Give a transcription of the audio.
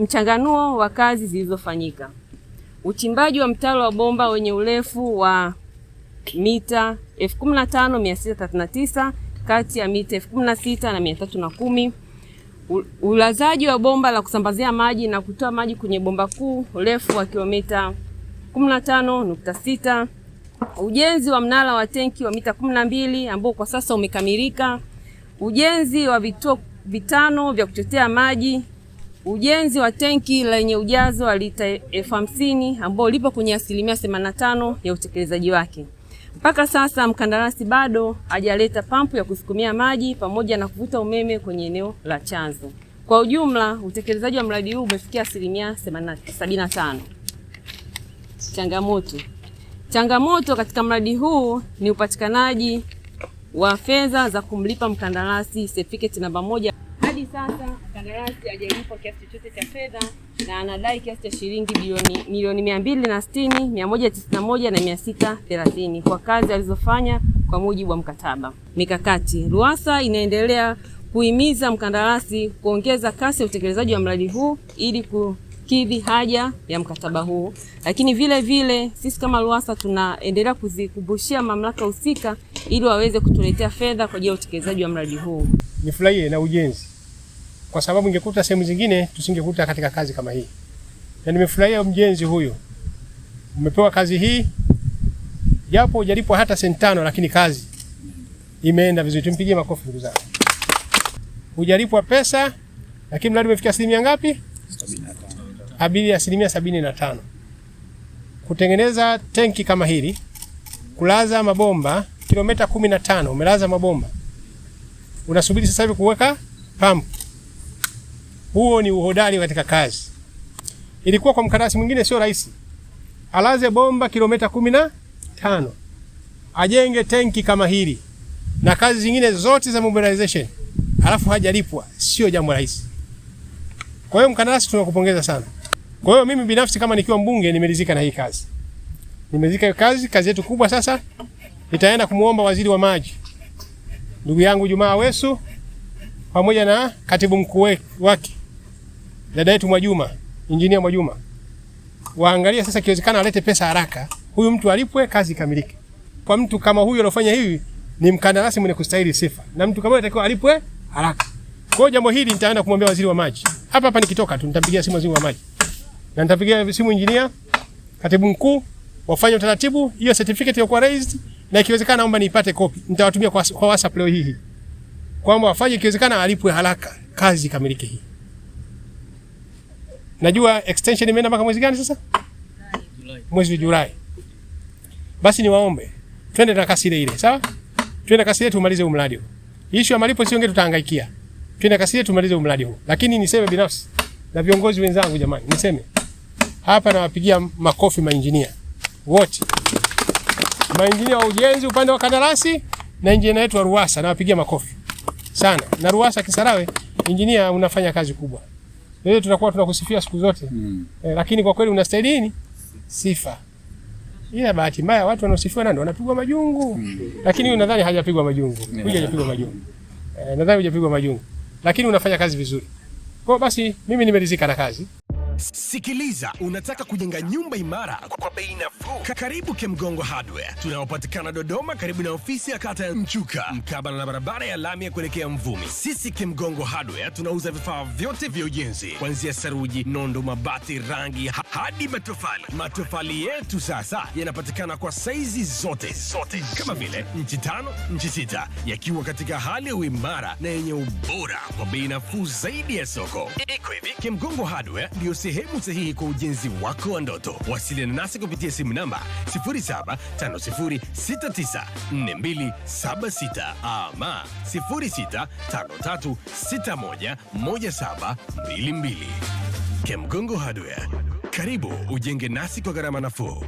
Mchanganuo wa kazi zilizofanyika: uchimbaji wa mtaro wa bomba wenye urefu wa mita 15,639 kati ya mita 16,310, ulazaji wa bomba la kusambazia maji na kutoa maji kwenye bomba kuu urefu wa kilomita 15.6, ujenzi wa mnara wa tenki wa mita 12 ambao kwa sasa umekamilika, ujenzi wa vituo 5 vya kuchotea maji, ujenzi wa tenki lenye ujazo wa lita 50,000 ambao lipo kwenye 85% ya utekelezaji wake. Mpaka sasa mkandarasi bado hajaleta pampu ya kusukumia maji pamoja na kuvuta umeme kwenye eneo la chanzo. Kwa ujumla, utekelezaji wa mradi huu umefikia 75%. Changamoto. Changamoto katika mradi huu ni upatikanaji wa fedha za kumlipa mkandarasi certificate namba 1. Hadi sasa mkandarasi hajalipwa kiasi chochote cha fedha na anadai kiasi cha shilingi bilioni milioni 260, 191 na 630 kwa kazi alizofanya kwa mujibu wa mkataba. Mikakati. RUWASA inaendelea kuhimiza mkandarasi kuongeza kasi ya utekelezaji wa mradi huu ili kukidhi haja ya mkataba huu. Lakini vile vile sisi kama RUWASA tunaendelea kuzikumbushia mamlaka husika ili waweze kutuletea fedha kwa ajili ya utekelezaji wa mradi huu. Nifurahie na ujenzi kwa sababu ingekuta sehemu zingine tusingekuta katika kazi kama hii. Na nimefurahia mjenzi huyu. Umepewa kazi hii japo hujalipwa hata senti 5, lakini kazi imeenda vizuri. Tumpigie makofi ndugu zangu. Hujalipwa pesa lakini mradi umefikia asilimia ngapi? 75. 75%. Kutengeneza tenki kama hili, kulaza mabomba kilomita 15, umelaza mabomba. Unasubiri sasa hivi kuweka pump. Huo ni uhodari katika kazi. Ilikuwa kwa mkandarasi mwingine sio rahisi. Alaze bomba kilomita 15, ajenge tenki kama hili na kazi zingine zote za mobilization, alafu hajalipwa, sio jambo rahisi. Kwa hiyo mkandarasi tunakupongeza sana. Kwa hiyo mimi binafsi kama nikiwa mbunge nimeridhika na hii kazi. Nimeridhika hiyo kazi, kazi yetu kubwa sasa nitaenda kumuomba waziri wa maji ndugu yangu Jumaa Aweso pamoja na katibu mkuu wake dada yetu Mwajuma, injinia Mwajuma, waangalie sasa, kiwezekana alete pesa haraka, huyu mtu alipwe, kazi ikamilike. Kwa mtu kama huyu alofanya hivi ni mkandarasi mwenye kustahili sifa, na mtu kama huyu atakiwa alipwe haraka. Kwa hiyo jambo hili nitaenda kumwambia waziri wa maji hapa hapa nikitoka tu nitampigia simu waziri wa maji na nitampigia simu injinia, katibu mkuu, wafanye utaratibu hiyo certificate ya kuwa raised, na ikiwezekana naomba niipate copy, nitawatumia kwa WhatsApp leo hii, kwamba wafanye ikiwezekana alipwe haraka, kazi ikamilike hii. Najua extension imeenda mpaka mwezi gani sasa? Julai. Mwezi wa Julai. Basi niwaombe twende na kasi ile ile, sawa? Twende kasi ile tumalize huu mradi huu. Issue ya malipo sio ngine tutahangaikia. Twende kasi ile tumalize huu mradi huu. Lakini niseme binafsi na viongozi wenzangu, jamani, niseme hapa nawapigia makofi mainjinia wote. Mainjinia wa ujenzi upande wa kandarasi na injinia wetu wa RUWASA nawapigia makofi sana. Na RUWASA Kisarawe, injinia unafanya kazi kubwa. Leo tutakuwa tunakusifia siku zote. Lakini kwa kweli unastahili nini? Sifa. Ila bahati mbaya watu wanaosifiwa ndio wanapigwa majungu. Lakini huyu nadhani hajapigwa majungu. Huyu hajapigwa majungu. Nadhani hujapigwa majungu. Lakini unafanya kazi vizuri. Kwa basi mimi nimeridhika na kazi. Sikiliza, unataka kujenga nyumba imara kwa bei nafuu? Karibu Kemgongo Hardware. Tunaopatikana Dodoma, karibu na ofisi ya kata ya Mchuka, mkabala na barabara ya lami ya kuelekea Mvumi. Sisi Kemgongo Hardware tunauza vifaa vyote vya ujenzi, kuanzia saruji, nondo, mabati, rangi hadi matofali. Matofali yetu sasa yanapatikana kwa saizi zote zote, kama vile nchi 5, nchi 6, yakiwa katika hali ya uimara na yenye ubora kwa bei nafuu zaidi ya soko. Iko hivi, Kemgongo Hardware ndio sehemu sahihi kwa ujenzi wako wa ndoto. Wasiliana nasi kupitia simu namba 0750694276 ama 0653611722. Kemgongo Hardware, karibu ujenge nasi kwa gharama nafuu.